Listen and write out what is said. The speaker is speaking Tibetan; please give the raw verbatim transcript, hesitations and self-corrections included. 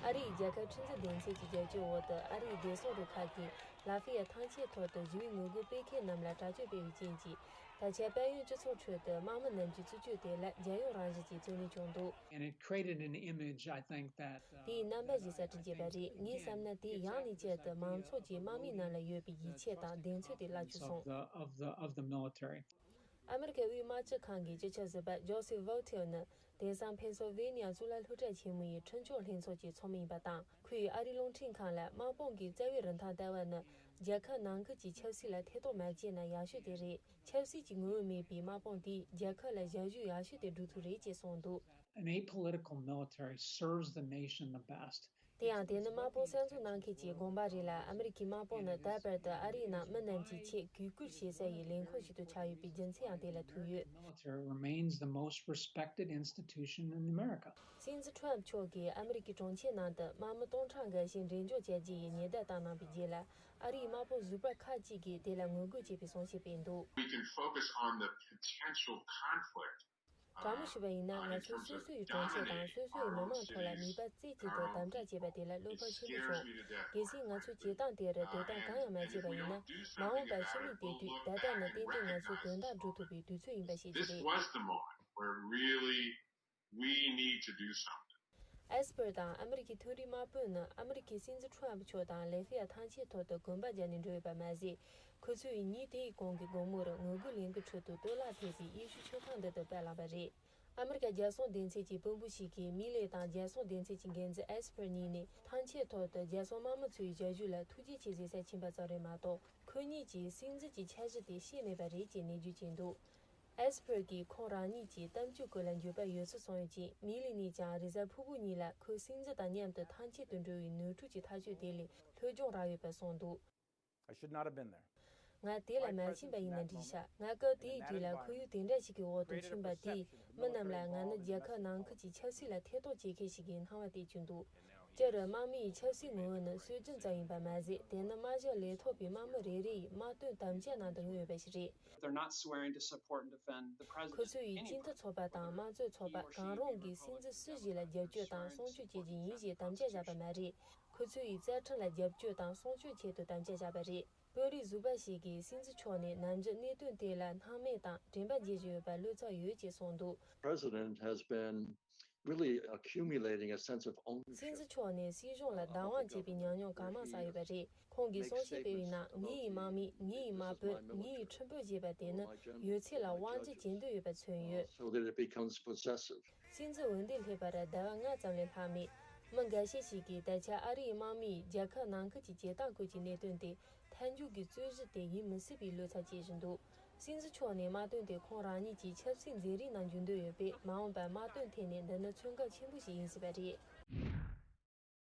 ཨ་རིའི་རྒྱལ་ཁབ་ཁྲིམས་འཛིན་སྡེ་ཚན་གྱི་རྒྱབ་སྐྱོར་འོག་ཏུ། ཨ་རིའི་བདེ་སྲུང་རུ་ཁག་གིས་ལ་ཧྥེ་ཡ་ཐང་ཆེན་ཐོག་ཏུ་ཞི་བའི་ངོ་རྒོལ་སྤེལ་མཁན་རྣམས་ལ་དྲག་སྤྱོད་སྤེལ་བའི་རྐྱེན་གྱིས། ད་ཆ་དཔལ་ཡོན་སྤྱི་ཚོགས་ཁྲོད་དུ་དམག་མི་རྣམས་ཀྱི་རྩུབ་སྤྱོད་དེ་ལ་རྒྱལ་ཡོངས་རང་བཞིན་གྱི་བརྩོན་ལེན་བྱུང་འདུག And it created an image, I think, that, uh, དེས་རྣམ་པ་ཞིག་གསར་སྐྲུན་བྱས་པ་རེད། ངའི་བསམ་ན། དེས་ཡང་ནས་བསྐྱར་དུ་མང་ཚོགས་ཀྱིས་དམག་མིའི་ནང་ལ་ཡོད་པའི་ཡིད་ཆེས་དང་གདེང་ཚོད་དེ་བརླག་བཅུག་སོང་། Of the, of the, of the military. ཨ་མི་རི་ཀའི་དབུས་དམག་སྤྱི་ཁང་གི་སྤྱི་ཁྱབ་ཟུར་པ་ཇོ་སེ་ཝོ་ཐེལ་ནི། དེང་སང་ཕེན་སིལ་ཝེ་ནི་ཡ་གཙུག་ལག་སློབ་གྲྭ་ཆེན་མོ་ཡི་ཁྲིམས་སྐྱོང་ལྷན་ཚོགས་ཀྱི་ཚོགས་མི་ཡིན་པ་དང་། ཁོས་ཨ་རིའི་རླུང་འཕྲིན་ཁང་ལ། དམག་དཔུང་གི་རྩ་བའི་རིན་ཐང་ལྟ་བ་ནི་རྒྱལ་ཁབ་ནང་ཁུལ་གྱི་ཆབ་སྲིད་ལ་ཐེ་གཏོགས་མ་བྱས་ན་ཡག་ཤོས་དེ་རེད། ཆབ་སྲིད་ཀྱི་ངོ་བོ་མེད་པའི་དམག་དཔུང་དེས་རྒྱལ་ཁབ་ལ་ཞབས་ཞུ་ཡག་ཤོས་དེ་སྒྲུབ་ཐུབ་རེད་ཅེས་གསུངས་འདུག An apolitical military serves the nation the best. དེ་ཡང་། དེ་ནི་དམག་དཔུང་གསར་འཛུགས་གནང་མཁན་གྱི་དགོངས་པ་རེད་ལ། ཨ་མི་རི་ཀའི་དམག་དཔུང་ནི་ད་བར་དུ་ཨ་རིའི་ནང་མི་རྣམས་ཀྱི་ཆེས་གུས་བཀུར་བྱེད་ས་ཡི་ལས་ཁུངས་ཤིག་ཏུ་ཆགས་ཡོད་པའི་རྒྱུ་མཚན་ཡང་དེ་ལ་ཐུག་ཡོད། The military remains the most respected institution in America. སྲིད་འཛིན་ཁྲོམ་མཆོག་གིས་ཨ་མི་རི་ཀའི་གྲོང་ཁྱེར་ནང་དུ་དམག་མི་སྟོང་ཕྲག་འགའ་ཞིག་འགྲེམས་འཇོག་བྱ་རྒྱུ་ཡི་ཉེན་བརྡ་བཏང་གནང་བའི་རྗེས་ལ། ཨ་རིའི་དམག་དཔུང་ཟུར་པ་ཁག་ཅིག་གིས་དེ་ལ་ངོ་རྒོལ་བྱས་པའི་གསུང་བཤད་སྤེལ་འདུག We can focus on the potential conflict. གང་མང་ཞུས་པ་ཡིན་ན། ང་ཚོས་སོ་སོ་ཡི་གྲོང་ཁྱེར་དང་སོ་སོ་ཡི་མི་མང་ཐོག་ལ་ནུས་པ་རྩལ་གཅིག་ཏུ་དམ་དྲག་བྱས་པ་དེ་ལ་བློ་ཕམ་ཆེན་པོ་བྱུང་། གལ་སྲིད་ང་ཚོས་བྱེད་སྟངས་དེར་དོ་དམ་གང་ཡང་མ་བྱས་པ་ཡིན་ན། མ་འོངས་པར་ཕྱི་མིག་བལྟས་དུས། ད་ལྟ་ནི་ཏན་ཏན་ང་ཚོས་དོན་དག་སྒྲུབ་ཐུབ་པའི་དུས་ཚོད་ཡིན་པ་ཤེས་ཀྱི་རེད། This was the moment where really we need to do something. ཨེས་པར་དང་ཨ་མི་རི་ཀའི་མཐོ་རིམ་དམག་དཔོན་ནི་ཨ་མི་རི་ཀའི་སྲིད་འཛིན་ཁྲོམ་མཆོག་དང་ལེ་ཧྥེ་ཡ་ཐང་ཆེན་ཐོག་ཏུ་གོམ་པ་བརྒྱབ་ནས་འགྲོ་ཡོད་པ་མ་ཟད། ཁོ་ཚོས་ཉིན་དེའི་གོང་གི་དགོང་མོར་ངོ་རྒོལ་ལས་འགུལ་ཁྲོད་དུ་གཏོར་བརླག་ཐེབས་པའི་གཡས་གཞུག་མཆོད་ཁང་འདི་དུ་སྤར་བསླངས་པ་རེད། ཨ་མི་རི་ཀ་རྒྱལ་སྲུང་སྡེ་ཚན་གྱི་དཔོན་པོ་ཞིག་གིས་མི་ལེ་དང་རྒྱལ་སྲུང་སྡེ་ཚན་གྱི་འགན་འཛིན་ཨེས་པར་གཉིས་ནས་ཐང་ཆེན་ཐོག་ཏུ་རྒྱལ་སྲུང་དམག་མི་ཚོའི་ཞབས་ཞུ་ལ་ཐུགས་རྗེ་ཆེ་ཟེར་ས་ཕྱིན་པ་ཙམ་རེད་མ་གཏོགས། ཁོ་གཉིས་ཀྱིས་སྲིད་འཛིན་གྱི་འཆར་གཞི་དེ་ཤེས་མེད་པ་རེད་ཅེས་ནན་བརྗོད་བྱས་འདུག་ཨེས་པར་གྱིས་ཁོང་རང་ཉིད་ཀྱི་གཏམ་རྒྱུད་སྐོར་ལ་འགྱོད་པ་ཡོད་ཚུལ་གསུངས་ཡོད་ཅིང་། མི་ལི་ནས་ཀྱང་རེས་གཟའ་ཕུར་བུ་ཉིན་ལ་ཁོས་སྲིད་འཛིན་དང་མཉམ་དུ་ཐང་ཆེན་དུ་འགྲོ་བའི་ནོར་འཁྲུལ་གྱི་ཐག་གཅོད་དེ་ལས་ལྷོད་སྦྱོང་རག་ཡོད་པ་གསུངས་འདུག I should not have been there. ང་དེ་ལ་མ་ཕྱིན་པ་ཡིན་ན་འགྲིག་ཤག་ང་སྐབས་དེའི་དུས་ལ་ཁོར་ཡུག་དེ་འདྲ་ཞིག་གི་འོག་ཏུ་ཕྱིན་པ་དེས་མི་རྣམས་ལ་ང་ནི་རྒྱལ་ཁབ་ནང་ཁུལ་གྱི་ཆབ་སྲིད་ལ་ཐེ་གཏོགས་བྱེད་མཁན་ཞིག་གི་སྣང་བ་སྟེར་བཅུག་འདུག་སྤྱིར་དམག་མིའི་ཆབ་སྲིད་ངོ་བོ་ནི་སྲོལ་རྒྱུན་ཙམ་ཡིན་པ་མ་ཟད། དེ་ནི་དམག་ཞབས་ལས་ཐོག་པའི་དམག་མི་རེ་རེ་ཡི་དམག་དོན་དམ་བཅའ་ནང་དུ་མངོན་ཡོད་པ་ཞིག་རེད། They're not swearing to support and defend the president. ཁོ་ཚོ་ཡིས་སྤྱི་འཐུས་ཚོགས་པ་དང་དམངས་གཙོའི་ཚོགས་པ་གང་རུང་གིས་སྲིད་འཛིན་སུ་ཞིག་ལ་རྒྱབ་སྐྱོར་དང་སྲུང་སྐྱོབ་བྱེད་རྒྱུ་ཡིན་ཞེས་དམ་བཅའ་བཞག་པ་མ་རེད། ཁོ་ཚོ་ཡིས་རྩ་ཁྲིམས་ལ་རྒྱབ་སྐྱོར་དང་སྲུང་སྐྱོབ་ཆེད་དུ་དམ་བཅའ་བཞག་པ་རེད། དཔོན་རིགས་ཟུར་པ་ཞིག་གིས་སྲིད་འཛིན་མཆོག་ནས་ནམ་རྒྱུན་གནད་དོན་དེ་ལ་སྣང་མེད་དང་དྲན་པ་བརྗེད་བཞིན་ཡོད་པར་བློ་འཚབ་ཡོད་ཅེས་གསུངས་འདུག President has been really accumulating a sense of ownership. སྲིད་འཛིན་མཆོག་ནས་སྲིད་གཞུང་ལ་བདག་དབང་བྱེད་པའི་ཉམས་མྱོང་གང་མང་བསགས་ཡོད་པ་རེད། ཁོང་གིས་གསུང་བཤད་སྤེལ་བའི་ནང་། ངའི་དམག་མི། ངའི་དམག་དཔོན། ངའི་ཁྲིམས་དཔོན་ཞེས་པ་དེ་ནི་ཡོད་ཚད་ལ་དབང་སྒྱུར་བྱེད་འདོད་ཡོད་པ་མཚོན་ཡོད། So that it becomes possessive. སྲིད་འཛིན་འོས་འདེམས་སླེབས་པར་ཟླ་བ་ལྔ་ཙམ་ལས་ལྷག་མེད། མི་འགའ་ཤས་ཤིག་གིས་ད་ཆ་ཨ་རིའི་དམག་མིས་རྒྱལ་ཁབ་ནང་ཁུལ་གྱི་བྱེད་སྟངས་སྐོར་གྱི་གནད་དོན་དེ། མཐའ་མཇུག་གི་རྩོད་གཞི་དེ་ཡིན་མི་སྲིད་པའི་བློ་འཚབ་བྱེད་བཞིན་འདུག་སྲིད་འཛིན་མཆོག་ནས་དམག་དོན་དེ་ཁོང་རང་ཉིད་ཀྱི་ཆབ་སྲིད་མཛད་རིམ་ནང་འཇུག་འདོད་ཡོད་པས། མ་འོངས་པར་དམག་དོན་ཐད་ནས་འདི་ནི་མཚོན་རྐང་ཆེན་པོ་ཞིག་ཡིན་སྲིད་པ་རེད།